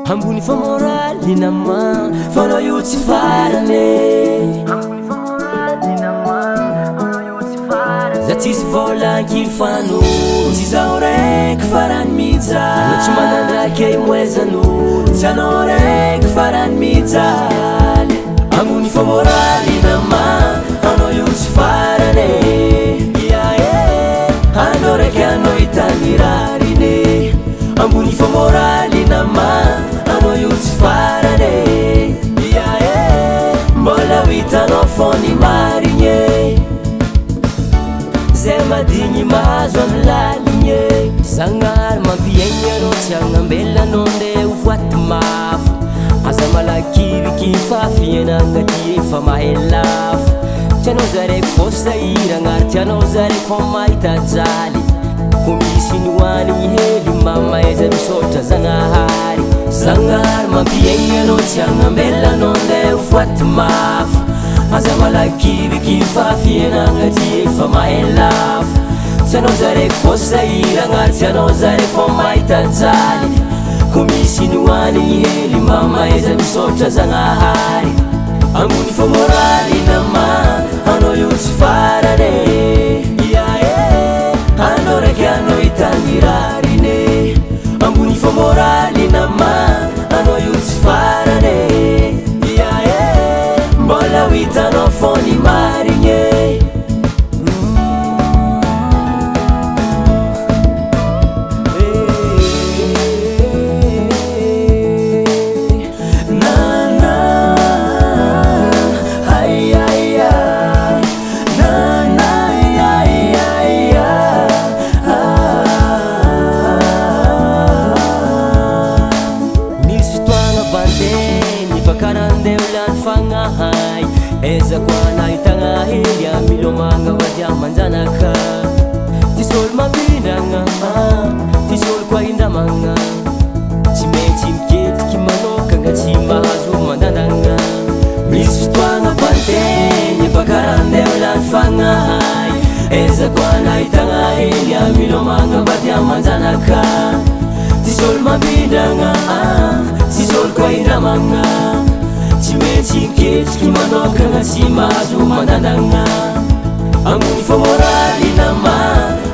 Ambony fa moraly nama, fa anao io tsy farany e. Za tsisy vôla ankilifano, tsy zaho raiky farany mijaly. Anao tsy manan-draha ke imoezan'olo, tsy anao raiky farany mijaly. Ambony fa moraly nama, anao io tsy farany e. Ia e, anao raiky anao hitany rariny e. Ambony fa moraly nama, anao io tsy farany e. Ia e, mbola ho hitanao fô ny marigny e. Zay madigny mahazo amin'ny laligny e. Zagnahary mampiaigny anao tsy agnambela anao ndeha ho voaty mafy. Aza malakiviky fa fiainagna ty efa mahay lafo. Tianao za raiky fô sahiragna ary tianao za raiky fô mahita jaly. Ko misy ny hoanigny hely mba mahaiza misaotra Zagnahary. Zagnahary mampiaigny anao tsy agnambela anao ndeha ho voaty mafy. Aza malakiviky fa fiainagna ty efa mahay lafo. Tsy anao za raiky fô sahiragna ary tsy anao za raiky fô mahita jaly. Ko misy ny hoanigny hely mba mahaiza misaotra Zagnahary. Ambony fô moraly nama, anao io tsy farany e. Ia e, anao raiky anao hitany rariny e. Ambony fô moraly nama, anao io tsy farany e. Ia e, mbola ho hitanao fô ny marigny e. Misy fotoagna bandeny fa karaha andeha ho lany fagnahy. Aiza koa nahitagna hely amilomagna vady aman-janaka. Tsisy olo mampindragna, tsisy olo koa indramagna. Tsy maintsy miketriky manokagna, tsy mahazo mandandagna. Misy fotoagna bandeny fa karaha andeha ho lany fagnahy. Aiza koa nahitagna hely amilomagna vady aman-janaka. Tsisy olo mampindragna, tsisy olo koa indramagna. Tsy maintsy miketriky manokagna, tsy mahazo mandandagna. Ambony fô moraly nama,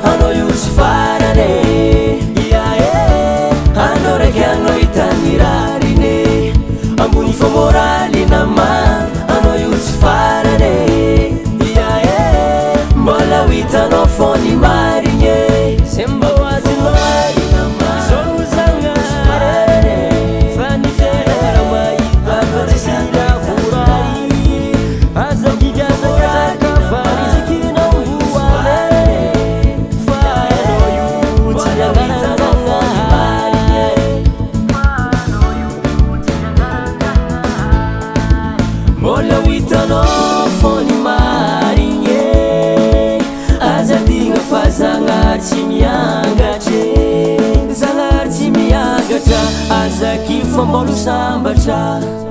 anao io tsy farany e. Ia e, anao raiky anao hitany rariny e. Ambony fô moraly nama, anao io tsy farany e. Ia e, mbola ho hitanao fô ny marigny e. Zay mbô azonao izao Zagnahary fa ny fiainana raha mahita fa tsisy ravorary. Aza kivy aza kazaka fa rizikinao hoanay fa anao io tsy niangarananahary. Mbola ho hitanao fô ny marigny e. Aza adigna fa Zagnahary tsy miangatra e. Zagnahary tsy miangatra, aza kivy fa mbola ho sambatra.